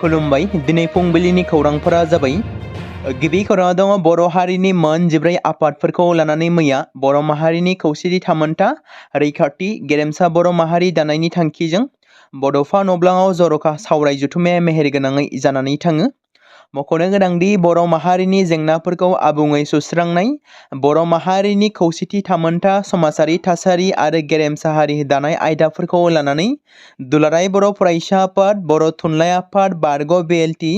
खुलुमबाय दिनै फुंबिलिनि खौरांफोरा जाबाय गिबि खौराङाव दङ बर' हारिनि मोन 14 आफादफोरखौ लानानै मैया बर' माहारिनि खौसेथि थामोनथा रैखाथि गेरेमसा बर' माहारि दानायनि थांखिजों बड'फा नब्लाङाव जर'खा सावराय जथुमाया मेहेरगोनाङै जानानै थाङो। मख'नो गोनांदि बर' माहारिनि जेंनाफोरखौ आबुङै सुस्रांनाय बर' माहारिनि खौसेथि थामोनथा समाजारि थासारि आरो गेरेमसा हारि दानाय आयदाफोरखौ लानानै दुलाराय बर' फरायसा आफाद बर' थुनलाइ आफाद बारग' BLT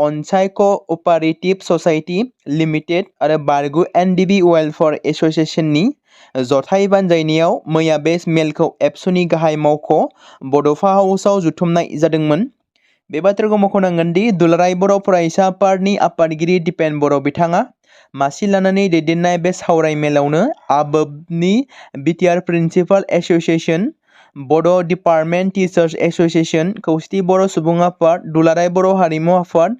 अनसाय क'अपारेटिभ ससाइटि लिमिटेड आरो बारग' NDB वेलफेयार एस'सिएशननि जथाय बानजायनायाव मैया बे मेलखौ एबसुनि गाहाय मावख' बड'फा हाउसआव जुथुमनाय जादोंमोन। बे बाथ्राखौ मख'नांगोन दि दुलाराय बर' फरायसा आफादनि आफादगिरि दिपेन बर' बिथाङा मासि लानानै दैदेननाय बे सावराय मेलावनो आबोबनि BTR प्रिन्सिपाल एस'सिएशन बड' डिपार्टमेन्ट टिचार्स एस'सिएशन खौसेथि बर' सुबुं आफाद दुलाराय बर' हारिमु आफाद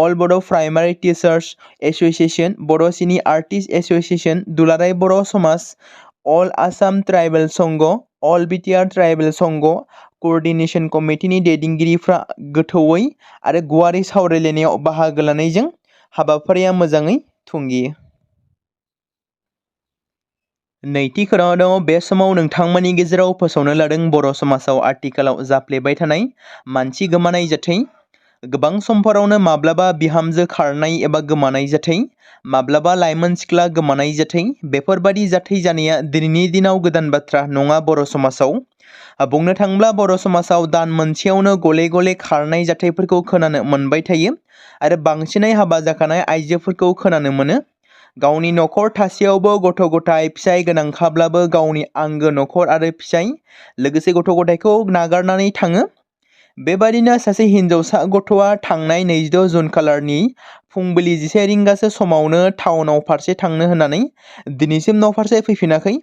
अल बड' प्राइमारि टिचार्स एस'सिएशन बड' सिनि आर्टिस्ट एस'सिएशन दुलाराय बर' समाज अल आसाम ट्राइबेल संघ अल BTR ट्राइबेल संघ क'अर्डिनेशन कमिटिनि दैदेनगिरिफ्रा गोथौयै आरो गुवारै सावरायलायनायाव बाहागो लानायजों हाबाफारिया मोजाङै थुंगियो। नैथि खौराङाव दङ बे समाव नोंथांमोननि गेजेराव फोसावनो लादों बर' समाजाव आथिखालाव जाफ्लेबाय थानाय मानसि गोमानाय जाथाय। गोबां समफोरावनो माब्लाबा बिहामजो खारनाय एबा गोमानाय जाथाय माब्लाबा लाइमोन सिख्ला गोमानाय जाथाय बेफोरबादि जाथाय जानाया दिनैनि दिनाव गोदान बाथ्रा नङा बर' समाजाव। बुंनो थाङोब्ला बर' समाजाव दान मोनसेयावनो गले गले खारनाय जाथायफोरखौ खोनानो मोनबाय थायो आरो बांसिनै हाबा जाखानाय आइजोफोरखौ खोनानो मोनो। गावनि न'खर थासेयावबो गथ' गथाय फिसाय गोनांखाब्लाबो गावनि आंगो न'खर आरो फिसाय लोगोसे गथ' गथायखौ नागारनानै थाङो। बेबादिनो सासे हिनजावसा गथ'आ थांनाय 26 जुन खालारनि फुंबिलि 11 रिंगासो समावनो टाउनाव फारसे थांनो होननानै दिनैसिम न' फारसे फैफिनाखै।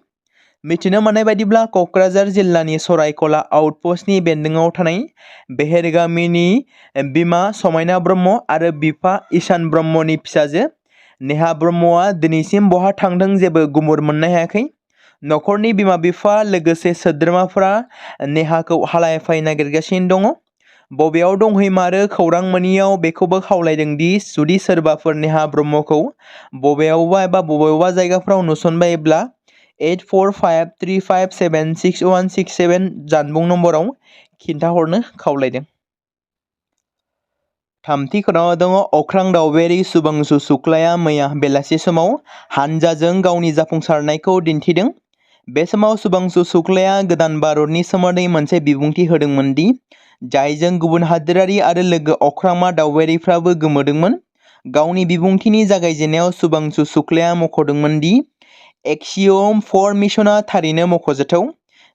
मिथिनो मोननाय बायदिब्ला क'क्राझार जिल्लानि सरायकला आउटपस्टनि बेन्दोङाव थानाय बेहेर गामिनि बिमा समायना ब्रह्म आरो बिफा ईशान ब्रह्मनि फिसाजो नेहा ब्रह्मआ दिनैसिम बहा थांदों जेबो गुमुर मोननो हायाखै। न'खरनि बिमा बिफा लोगोसे सोद्रोमाफोरा नेहाखौ हालाय-हाफाय नागिरगासिनो दङ। बबेयाव दंहैमारो खौरां मोनियाव बेखौबो खावलायदों दि जुदि सोरबाफोर नेहा ब्रह्मखौ बबेयावबा एबा बबेयावबा जायगाफ्राव नुसनबायोब्ला 8453576167 जानबुं नम्बराव खिन्थाहरनो खावलायदों। थामथि खौराङाव दङ अख्रां दावबायारि सुबांसु शुक्लाया मैया बेलासि समाव हानजाजों गावनि जाफुंसारनायखौ दिन्थिदों। बे समाव सुबांसु शुक्लाया गोदान भारतनि सोमोन्दै मोनसे बिबुंथि होदोंमोन दि जायजों गुबुन हादोरारि आरो लोगो अख्रांमा दावबायारिफ्राबो गोमोदोंमोन। गावनि बिबुंथिनि जागायजेननायाव सुबांसु शुक्लाया मख'दोंमोन दि एक्सियम 4 मिशनआ थारैनो मख'जाथाव।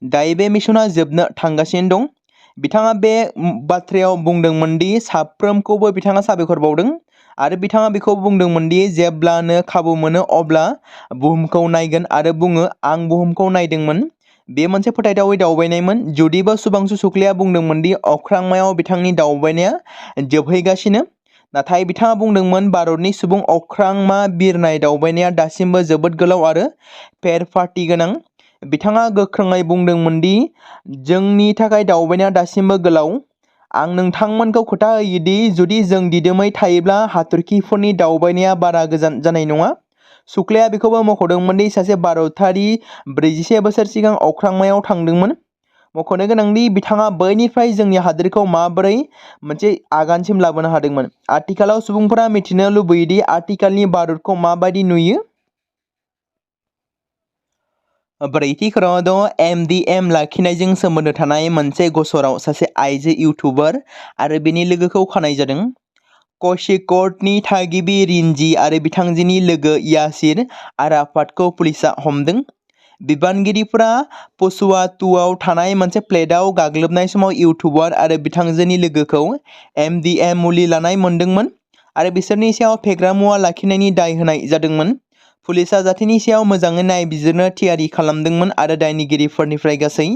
दायो बे मिशनआ जोबनो थांगासिनो दं। बिथाङा बे बाथ्रायाव बुंदोंमोन दि साफ्रोमखौबो बिथाङा साबायखर बावदों आरो बिथाङा बेखौ बुंदोंमोन दि जेब्लानो खाबु मोनो अब्ला बुहुमखौ नायगोन आरो बुङो आं बुहुमखौ नायदोंमोन। बे मोनसे फोथायथावै दावबायनायमोन। जुदिबो सुबांसु शुक्लाया बुंदोंमोन दि अख्रांमायाव बिथांनि दावबायनाया जोबहैगासिनो, नाथाय बिथाङा बुंदोंमोन भारतनि सुबुं अख्रांमा बिरनाय दावबायनाया दासिमबो जोबोद गोलाव आरो फेर पार्टी गोनां। बिथाङा गोख्रोङै बुंदोंमोन दि जोंनि थाखाय दावबायनाया दासिमबो गोलाव। आं नोंथांमोनखौ खोथा होयो दि जुदि जों दिदोमै थायोब्ला हाथरखिफोरनि दावबायनाया बारा गोजान जानाय नङा। शुक्लाया बेखौबो मख'दोंमोन दि सासे भारतारि 41 बोसोर सिगां अख्रांमायाव थांदोंमोन। मख'नो गोनांदि बिथाङा बैनिफ्राय जोंनि हादोरखौ माबोरै मोनसे आगानसिम लाबोनो हादोंमोन। आथिखालाव सुबुंफोरा मिथिनो लुबैयो दि आथिखालनि भारतखौ माबायदि नुयो। ब्रैथि खौराङाव दङ MDM लाखिनायजों सोमोन्दो थानाय मोनसे गसराव सासे आइजो इउटुबार आरो बिनि लोगोखौ खानाय जादों। क'झिक'डनि थागिबि रिन्जी आरो बिथांजोनि लोगो यासिर आराफातखौ पुलिसआ हमदों। बिबानगिरिफोरा पशुवातुआव थानाय मोनसे फ्लेटआव गाग्लोबनाय समाव इउटुबार आरो बिथांजोनि लोगोखौ MDM मुलि लानाय मोनदोंमोन आरो बिसोरनि सायाव फेग्रा मुवा लाखिनायनि दाय होनाय जादोंमोन। पुलिसआ जाथायनि सायाव मोजाङै नायबिजिरनो थियारि खालामदोंमोन आरो दायनिगिरिफोरनिफ्राय गासै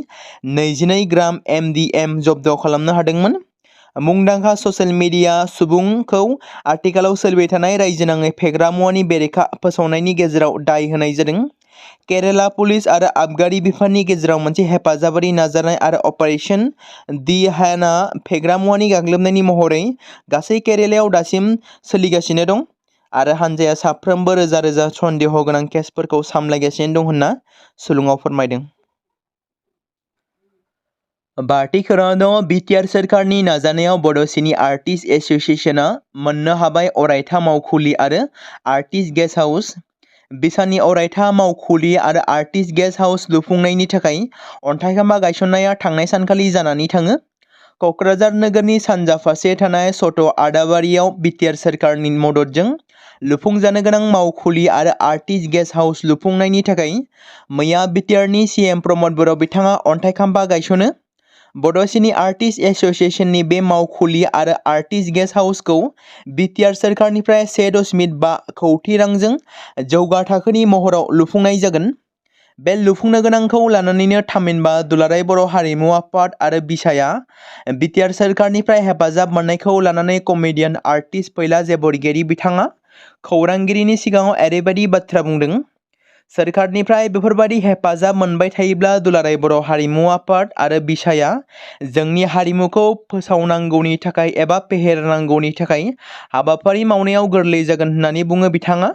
22 ग्राम MDM जब्द खालामनो हादोंमोन। मुंदांखा ससियेल मिडिया सुबुंखौ आथिखालाव सोलिबाय थानाय रायजोनाङै फेग्रा मुवानि बेरेखा फोसावनायनि गेजेराव दाय होनाय जादों। केरेला पुलिस आरो आबगारि बिफाननि गेजेराव मोनसे हेफाजाबारि नाजानाय आरो अपारेशन दि हाना फेग्रा मुवानि गाग्लोबनायनि महरै गासै केरेलायाव दासिम सोलिगासिनो दं आरो हानजाया साफ्रोमबो रोजा रोजा सन्देह गोनां केसफोरखौ सामलायगासिनो दं होनना सुलुङाव फोरमायदों। बारथि खौराङाव बिटिआर सोरखारनि नाजानायाव बड'सिनि आर्टिस्ट एस'सिएशना मोननो हाबाय अरायथा मावखुलि आरो आर्टिस्ट गेस्ट हाउस। बिसानि अरायथा मावखुलि आरो आर्टिस्ट गेस्ट हाउस लुफुंनायनि थाखाय अन्थाइ खाम्फा गायसननाया थांनाय सानखालि जानानै थाङो। क'क्राझार नोगोरनि सानजा फारसे थानाय सट' आदाबारियाव बिटिआर सोरखारनि मददजों लुफुंजानो गोनां मावखुलि आरो आर्टिस्ट गेस्ट हाउस लुफुंनायनि थाखाय मैया बिटिआरनि सीएम प्रमद बर' बिथाङा अन्थाइ खाम्फा गायसनो। बड'सिनि आर्टिस्ट एस'सिएशननि बे मावखुलि आरो आर्टिस्ट गेस्ट हाउसखौ बिटिआर सोरखारनिफ्राय 1.5 कौटि रांजों जौगा थाखोनि महराव लुफुंनाय जागोन। बे लुफुंनो गोनांखौ लानानैनो थामहिनबा दुलाराय बर' हारिमु आफाद आरो बिसाया बिटिआर सोरखारनिफ्राय हेफाजाब मोननायखौ लानानै कमेडियान आर्टिस्ट फैलाजे बरगयारी बिथाङा खौरांगिरिनि सिगाङाव ओरैबायदि बाथ्रा बुंदों। सोरखारनिफ्राय बेफोरबायदि हेफाजाब मोनबाय थायोब्ला दुलाराय बर' हारिमु आफाद आरो बिसाया जोंनि हारिमुखौ फोसावनांगौनि थाखाय एबा फेहेरनांगौनि थाखाय हाबाफारि मावनायाव गोरलै जागोन होननानै बुङो बिथाङा।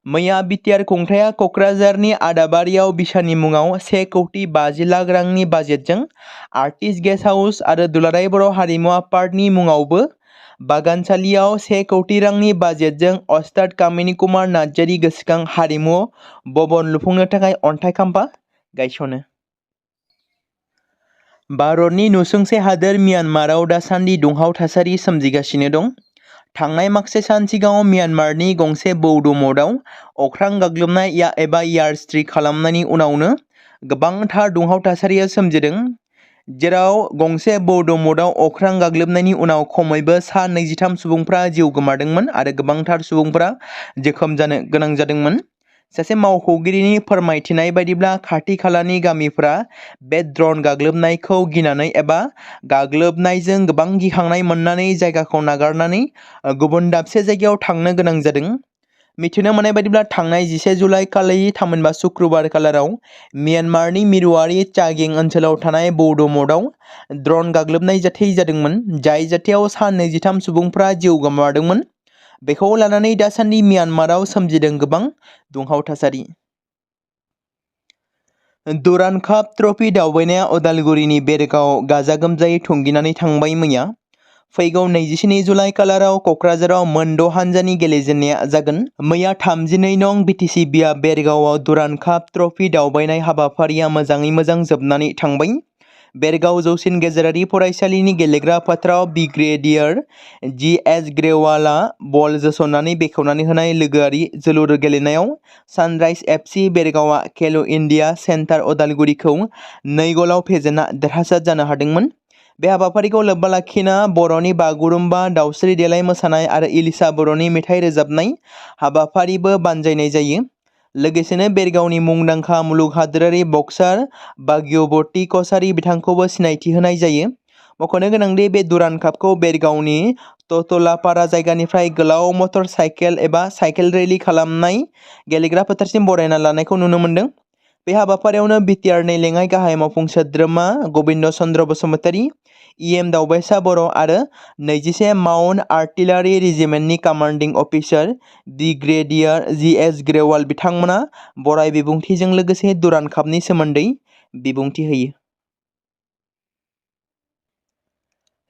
मैया बिटिआर खुंथाया क'क्राझारनि आदाबारियाव बिसानि मुङाव 1,50,00,000 रांनि बाजेटजों आर्टिस्ट गेस्ट हाउस आरो दुलाराय बर' हारिमु आफादनि मुङावबो बागानसालियाव 1 कौटि रांनि बाजेटजों अस्ताद कामिनी कुमार नार्जारी गोसोखां हारिमु भवन लुफुंनो थाखाय अन्थाइ खाम्फा गायसनो। भारतनि नुसुंसे हादोर म्यानमाराव दासान्दि दुंहाव थासारि सोमजिगासिनो दं। थांनाय माखासे सान सिगाङाव म्यानमारनि गंसे बौद्ध मठआव अख्रां गाग्लोबनाय एबा एयारस्ट्राइक खालामनायनि उनावनो गोबांथार दुंहाव थासारिया सोमजिदों, जेराव गंसे बौद्ध मठआव अख्रां गाग्लोबनायनि उनाव खमैबो सा 23 सुबुंफ्रा जिउ गोमादोंमोन आरो गोबांथार सुबुंफ्रा जोखोम जानो गोनां जादोंमोन। सासे मावख'गिरिनि फोरमायथिनाय बायदिब्ला खाथि खालानि गामिफोरा बे ड्रन गाग्लोबनायखौ गिनानै एबा गाग्लोबनायजों गोबां गिखांनाय मोननानै जायगाखौ नागारनानै गुबुन दाबसे जायगायाव थांनो गोनां जादों। मिथिनो मोननाय बायदिब्ला थांनाय 11 जुलाइ खालि थामहिनबा शुक्रबार खालाराव म्यानमारनि मिरुआरि चागें ओनसोलाव थानाय बौद्ध मठआव ड्रन गाग्लोबनाय जाथाय जादोंमोन, जाय जाथायाव सा 23 सुबुंफ्रा जिउ गोमादोंमोन। बेखौ लानानै दासान्दि म्यानमाराव सोमजिदों गोबां दुंहाव थासारि। दुरान्ड काप ट्रफी दावबायनाया उदालगुरिनि बेरगावआव गाजा गोमजायै थुंगिनानै थांबाय मैया। फैगौ 27 जुलाइ खालाराव क'क्राझाराव मोन 6 हानजानि गेलेजेननाया जागोन। मैया 32 नं बिटिसि बिया बेरगावआव दुरान्ड काप ट्रफी दावबायनाय हाबाफारिया मोजाङै मोजां जोबनानै थांबाय। बेरगाव जौसिन गेजेरारि फरायसालिनि गेलेग्रा फोथाराव ब्रिगेडियार जी.एस. ग्रेवालआ बल जोसननानै बेखेवनानै होनाय लोगोआरि जोलुर गेलेनायाव सानराइज एफ.सि. बेरगावआ खेल इन्डिया सेन्टार उदालगुरिखौ 2 गलाव फेजेनना देरहासार जानो हादोंमोन। बे हाबाफारिखौ लोब्बा लाखिना बर'नि बागुरुम्बा, दावस्रि देलाय मोसानाय आरो इलिसा बर'नि मेथाइ रोजाबनाय हाबाफारिबो बानजायनाय जायो। लोगोसेनो बेरगावनि मुंदांखा मुलुग हादोरारि बक्सार भाग्यबती कछारी बिथांखौबो सिनायथि होनाय जायो। मख'नो गोनांदि बे दुरान्ड कापखौ बेरगावनि ततलापारा जायगानिफ्राय गोलाव मटर साइकेल एबा साइकेल रेलि खालामनाय गेलेग्रा फोथारसिम बरायना लानायखौ नुनो मोन्दों। बे हाबाफारियावनो बिटिआरनि लेङाइ गाहाय मावफुं सोद्रोमा गबिन्द चन्द्र बसुमतारी, इएम दावबायसा बर' आरो 21 Mount artillery रेजिमेन्टनि commanding officer ब्रिगेडियार GS. Grewal बिथांमोना बराय बिबुंथिजों लोगोसे दुरान्ड कापनि सोमोन्दै बिबुंथि होयो।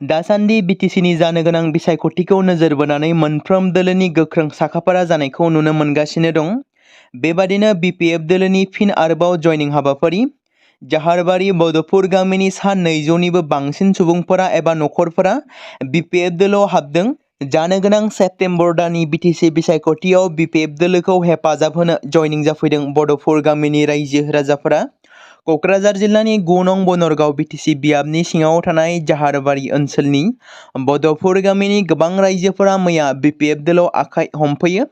दासान्दि बिटिसिनि जानो गोनां बिसायख'थिखौ नोजोर बोनानै मोनफ्रोम दोलोनि गोख्रों साखाफारा जानायखौ नुनो मोनगासिनो दं। बेबादिनो बिपिएफ दोलोनि फिन आरोबाव जयनिं हाबाफारि। जाहारबारि बदरपुर गामिनि सा 200निबो बांसिन सुबुंफोरा एबा नखरफोरा बिपिएफ दोलोआव हाबदों। जानो गोनां सेप्तेम्बर दाननि बिटिसि बिसायख'थियाव बिपिएफ दोलोखौ हेफाजाब होनो जयनिं जाफैदों बदरपुर गामिनि रायजो राजाफोरा। क'क्राझार जिल्लानि 9 नं बनरगाव बिटिसि बियाबनि सिङाव थानाय जाहारबारि ओनसोलनि बदरपुर गामिनि गोबां रायजोफोरा मैया बिपिएफ दोलोआव आखाइ हमफैयो।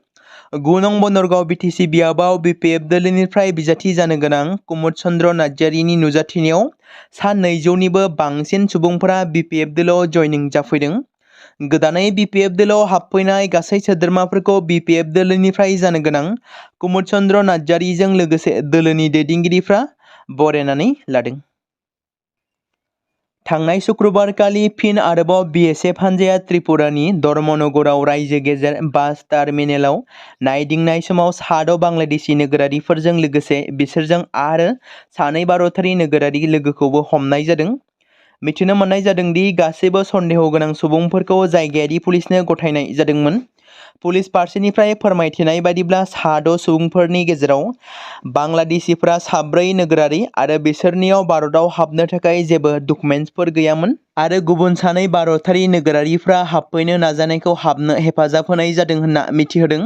9 नं बनरगाव बिटिसि बियाबाव बिपिएफ दोलोनिफ्राय बिजाथि जानो गोनां कुमुद चन्द्र नार्जारीनि नुजाथिनायाव सा 200निबो बांसिन सुबुंफोरा बिपिएफ दोलोआव जयनिं जाफैदों। गोदानै BPF दोलोआव हाबफैनाय गासै सोद्रोमाफोरखौ BPF दोलोनिफ्राय जानो गोनां कुमुद चन्द्र नार्जारिजों लोगोसे दोलोनि दैदेनगिरिफ्रा बरायनानै लादों। थांनाय शुक्रबारखालि फिन आरोबाव BSF हान्जाया त्रिपुरानि धर्मनगराव रायजो गेजेर बास टार्मिनेलाव नायदिंनाय समाव 6 बांलादेशी नोगोरारिफोरजों लोगोसे बिसोरजों आरो 2 भारतारि नोगोरारि लोगोखौबो हमनाय जादों। मिथिनो मोननाय जादों दि गासैबो सन्देह गोनां सुबुंफोरखौ जायगायारि पुलिसनो गथायनाय जादोंमोन। पुलिस फारसेनिफ्राय फोरमायथिनाय बायदिब्ला 6 सुबुंफोरनि गेजेराव बांलादेशीफोरा 4 नोगोरारि आरो बिसोरनियाव भारतआव हाबनो थाखाय जेबो डकुमेन्टसफोर गैयामोन आरो गुबुन 2 भारतारि नोगोरारिफ्रा हाबफैनो नाजानायखौ हाबनो हेफाजाब होनाय जादों होनना मिथिहोदों।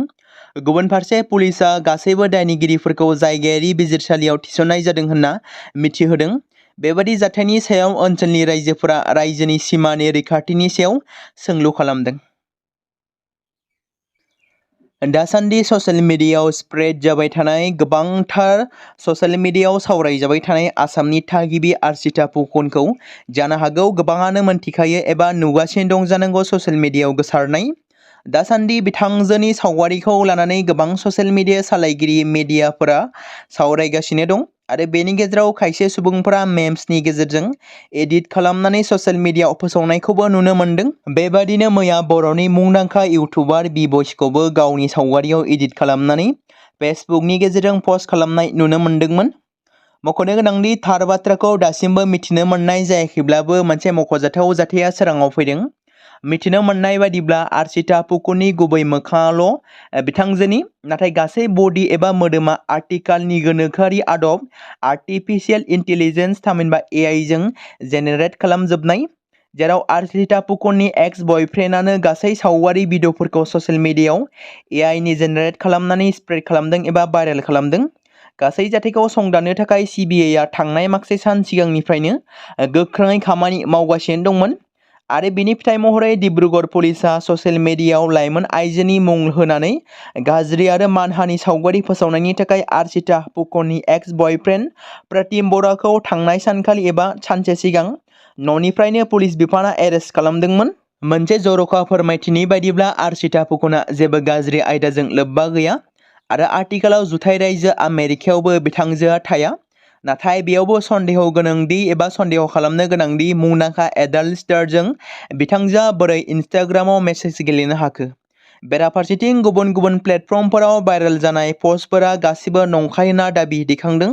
गुबुन फारसे पुलिसआ गासैबो दायनिगिरिफोरखौ जायगायारि बिजिरसालियाव थिसननाय जादों होनना मिथिहोदों। बेबादि जाथायनि सायाव ओनसोलनि रायजोफोरा रायजोनि सिमानि रैखाथिनि सायाव सोंलु खालामदों। दासान्दि ससियेल मिडियायाव स्प्रेड जाबाय थानाय गोबांथार ससियेल मिडियायाव सावरायजाबाय थानाय आसामनि थागिबि आर्चिता फुकनखौ जानो हागौ गोबाङानो मोनथिखायो एबा नुगासिनो दं जानांगौ ससियेल मिडियायाव गोसारनाय। दासान्दि बिथांजोनि सावगारिखौ लानानै गोबां ससियेल मिडिया सालायगिरि मिडियाफोरा सावरायगासिनो दं आरो बेनि गेजेराव खायसे सुबुंफोरा मेम्सनि गेजेरजों एडिट खालामनानै ससियेल मिडियायाव फोसावनायखौबो नुनो मोनदों। बेबादिनो मैया बर'नि मुंदांखा इउटुबार बिबयसखौबो गावनि सावगारियाव एडिट खालामनानै फेसबुकनि गेजेरजों पस्ट खालामनाय नुनो मोनदोंमोन। मख'नो गोनांदि थार बाथ्राखौ दासिमबो मिथिनो मोननाय जायाखैब्लाबो मोनसे मख'जाथाव जाथाया सोराङाव फैदों। मिथिनो मोननाय बादिब्ला आर्चिता फुकननि गुबै मोखाङाल' बिथांजोनि, नाथाय गासै बडि एबा मोदोमा आथिखालनि गोनोखोआरि आदब आर्टिफिशियेल इन्टेलिजेन्स थामहिनबा AI जों जेनेरेट खालामजोबनाय, जेराव आर्चिता फुकननि एक्स बयफ्रेन्डआनो गासै सावगारि भिडिअफोरखौ ससियेल मिडियायाव AI नि जेनेरेट खालामनानै स्प्रेड खालामदों एबा भाइरेल खालामदों। गासै जाथायखौ संदाननो थाखाय CBIआ थांनाय माखासे सान सिगांनिफ्रायनो गोख्रोङै खामानि मावगासिनो दंमोन आरो बिनि फिथाइ महरै डिब्रुगड़ पुलिसआ ससियेल मिडियायाव लाइमोन आइजोनि मुं होनानै गाज्रि आरो मानहानि सावगारि फोसावनायनि थाखाय आर्चिता फुकननि एक्स बयफ्रेन्ड प्रतिम बराखौ थांनाय सानखालि एबा सानसे सिगां न'निफ्रायनो पुलिस बिफाना एरेस्ट खालामदोंमोन। मोनसे जर'खा फोरमायथिनि बायदिब्ला आर्चिता फुकनआ जेबो गाज्रि आयदाजों लोब्बा गैया आरो आथिखालाव जुथाइ रायजो आमेरिकायावबो बिथांजोआ थाया। नाथाय बेयावबो सन्देह गोनांदि एबा सन्देह खालामनो गोनांदि मुंदांखा एडाल्ट स्टारजों बिथांजोआ बोरै इन्स्टाग्रामाव मेसेज गेलेनो हाखो। बेराफारसेथिं गुबुन गुबुन प्लेटफर्मफोराव भाइरेल जानाय पस्टफोरा गासिबो नंखाय होनना दाबि दैखांदों।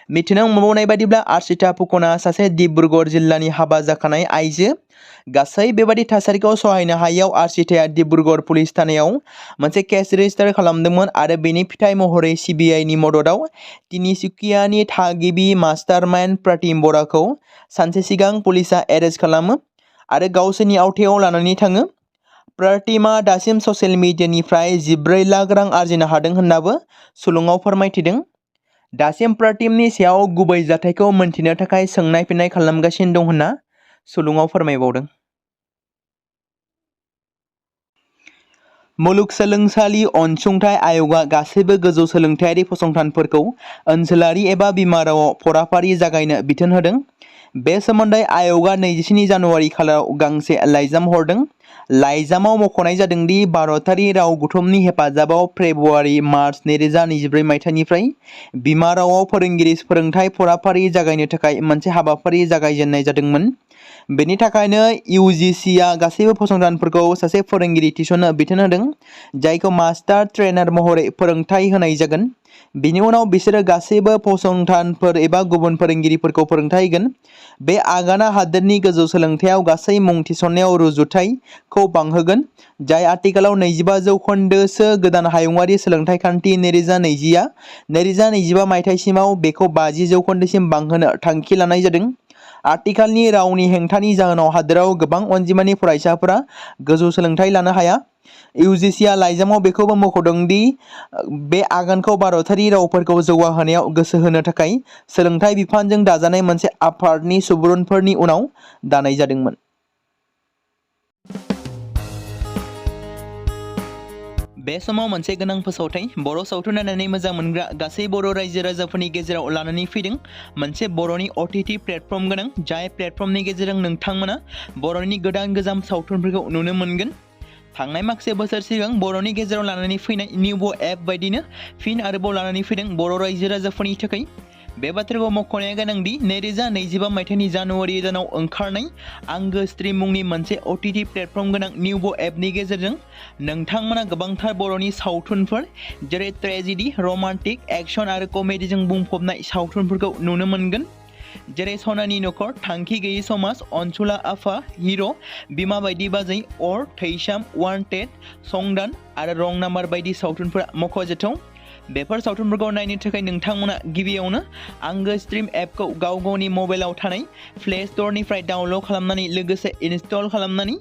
मिथिनो मोनबावनाय बायदिब्ला आर्चिता फुकनआ सासे डिब्रुगड़ जिल्लानि हाबा जाखानाय आइजो। गासै बेबादि थासारिखौ सहायनो हायैयाव आर्चिताया डिब्रुगड़ पुलिस थानायाव मोनसे केस रेजिस्टार खालामदोंमोन आरो बेनि फिथाइ महरै CBIनि मददाव तिनिसुकियानि थागिबि मास्टारमाइन्ड प्रतिम बराखौ सानसे सिगां पुलिसआ एरेस्ट खालामो आरो गावसोरनि आवथायाव लानानै थाङो। प्रतिमआ दासिम ससियेल मिडियानिफ्राय 14 लाख रां आरजिनो हादों होन्नाबो सुलुङाव फोरमायथिदों। दासिम प्रतिमनि सायाव गुबै जाथायखौ मोनथिनो थाखाय सोंनाय फिननाय खालामगासिनो दं होनना सुलुङाव फोरमायबावदों। मुलुगसोलोंसालि अनसुंथाइ आय'गआ गासैबो गोजौ सोलोंथायारि फसंथानफोरखौ ओनसोलारि एबा बिमा रावआव फराफारि जागायनो बिथोन होदों। बे सोमोन्दै आय'गआ 27 जानुवारि खालाराव गांसे लाइजाम हरदों। लाइजामाव मख'नाय जादों दि भारतारि राव गौथुमनि हेफाजाबाव फेब्रुवारि-मार्च 2024 मायथाइनिफ्राय बिमा रावआव फोरोंगिरि फोरोंथाय फराफारि जागायनो थाखाय मोनसे हाबाफारि जागायजेननाय जादोंमोन। बेनि थाखायनो UGCआ गासैबो फसंथानफोरखौ सासे फोरोंगिरि थिसननो बिथोन होदों, जायखौ मास्टार ट्रेनार महरै फोरोंथाय होनाय जागोन। बिनि उनाव बिसोरो गासैबो फसंथानफोर एबा गुबुन फोरोंगिरिफोरखौ फोरोंथाय होगोन। बे आगाना हादोरनि गोजौ सोलोंथायाव गासै मुं थिसननायाव रुजुथायखौ बांहोगोन, जाय आथिखालाव 25% गोदान हायुङारि सोलोंथाय खान्थि 2020आ 2025 मायथाइसिमाव बेखौ 50% बांहोनो थांखि लानाय जादों। आथिखालनि रावनि हेंथानि जाहोनाव हादोराव गोबां अनजिमानि फरायसाफोरा गोजौ सोलोंथाय लानो हाया। UGCआ लाइजामाव बेखौबो मख'दों दि बे आगानखौ भारतारि रावफोरखौ जौगाहोनायाव गोसो होनो थाखाय सोलोंथाय बिफानजों दाजानाय मोनसे आफादनि सुबुरुनफोरनि उनाव दानाय जादोंमोन। बे समाव मोनसे गोनां फोसावथाय बर' सावथुन नायनानै मोजां मोनग्रा गासै बर' रायजो राजाफोरनि गेजेराव लानानै फैदों मोनसे बर'नि OTT प्लेटफर्म गोनां जाय प्लेटफर्मनि गेजेरजों नोंथांमोना बर'नि गोदान गोजाम सावथुनफोरखौ नुनो मोनगोन। थांनाय माखासे बोसोर सिगां बर'नि गेजेराव लानानै फैनाय निउबो एप बायदिनो फिन आरोबाव लानानै फैदों बर' रायजो राजाफोरनि थाखाय। बे बाथ्राखौ मख'नाया गोनांदि 2025 मायथाइनि जानुवारि दानाव ओंखारनाय आंगो स्ट्रीम मुंनि मोनसे OTT प्लेटफर्म गोनां निउबो एपनि गेजेरजों नोंथांमोना गोबांथार बर'नि सावथुनफोर जेरै ट्रेजेडी, रमान्टिक, एक्शन आरो कमेडीजों बुंफबनाय सावथुनफोरखौ नुनो मोनगोन। जेरै सनानि नखर, थांखि गैयै समाज, अनसुला आफा, हिर', बिमा बायदि बाजै, अर, थैसाम, वान्टेड, संदान आरो रं नाम्बार बायदि सावथुनफोरा मख'जाथाव। बेफोर सावथुनफोरखौ नायनो थाखाय नोंथांमोना गिबियावनो आंगो स्ट्रीम एपखौ गाव गावनि मबाइलाव थानाय प्ले स्ट'रनिफ्राय डाउनल'ड खालामनानै लोगोसे इनस्टल खालामनानै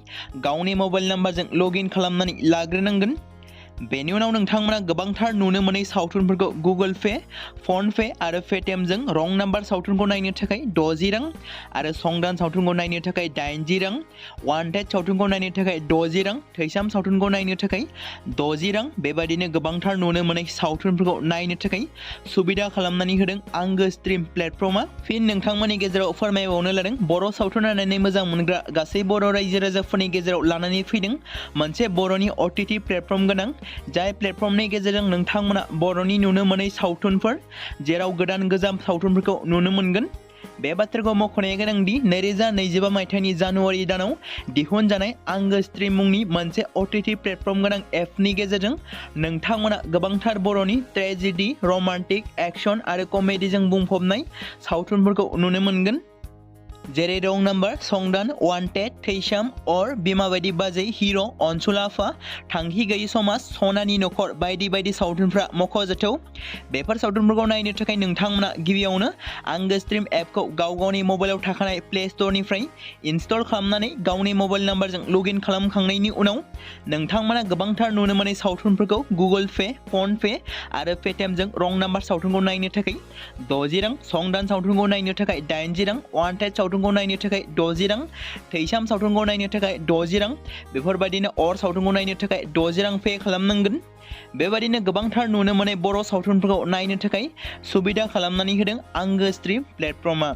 गावनि मबाइल नाम्बारजों लगइन खालामनानै लाग्रोनांगोन। बेनि उनाव नोंथांमोना गोबांथार नुनो मोनै सावथुनफोरखौ गुगोल पे, फन पे आरो पेटिएमजों रं नाम्बार सावथुनखौ नायनो थाखाय 60 रां आरो संदान सावथुनखौ नायनो थाखाय 80 रां, वान्टेड सावथुनखौ नायनो थाखाय 60 रां, थैसाम सावथुनखौ नायनो थाखाय 60 रां बेबायदिनो गोबांथार नुनो मोनै सावथुनफोरखौ नायनो थाखाय सुबिदा खालामनानै होदों आंगो स्ट्रीम प्लेटफर्मा। फिन नोंथांमोननि गेजेराव फोरमायबावनो लादों बर' सावथुन नायनानै मोजां मोनग्रा गासै बर' रायजो राजाफोरनि गेजेराव लानानै फैदों मोनसे बर'नि OTT प्लेटफर्म गोनां जाय प्लेटफर्मनि गेजेरजों नोंथांमोना बर'नि नुनो मोनै सावथुनफोर जेराव गोदान गोजाम सावथुनफोरखौ नुनो मोनगोन। बे बाथ्राखौ मख'नाया गोनांदि 2025 मायथाइनि जानुवारि दानाव दिहुनजानाय आंगो स्ट्रीम मुंनि मोनसे OTT प्लेटफर्म गोनां एपनि गेजेरजों नोंथांमोना गोबांथार बर'नि ट्रेजेडी, रमान्टिक, एक्शन आरो कमेडीजों बुंफबनाय सावथुनफोरखौ नुनो मोनगोन। जेरै रं नाम्बार, संदान, वान्टेड, थैसाम, अर, बिमा बायदि बाजै, हिर', अनसुला आफा, थांखि गैयै समाज, सनानि नखर बायदि बायदि सावथुनफ्रा मख'जाथाव। बेफोर सावथुनफोरखौ नायनो थाखाय नोंथांमोना गिबियावनो आंगो स्ट्रीम एपखौ गाव गावनि मबाइलाव थाखानाय प्ले स्ट'रनिफ्राय इनस्टल खालामनानै गावनि मबाइल नाम्बारजों लगइन खालामखांनायनि उनाव नोंथांमोना गोबांथार नुनो मोनै सावथुनफोरखौ गुगोल पे, फन पे आरो पेटिएमजों रं नाम्बार सावथुनखौ नायनो थाखाय 60 रां, संदान सावथुनखौ नायनो थाखाय 80 रां, वान्टेड सावथुनखौ नायनो थाखाय 60 रां, थैसाम सावथुनखौ नायनो थाखाय 60 रां बेफोरबायदिनो अर सावथुनखौ नायनो थाखाय 60 रां पे खालामनांगोन। बेबायदिनो गोबांथार नुनो मोनै बर' सावथुनफोरखौ नायनो थाखाय सुबिदा खालामनानै होदों आंगो स्ट्रीम प्लेटफर्मा।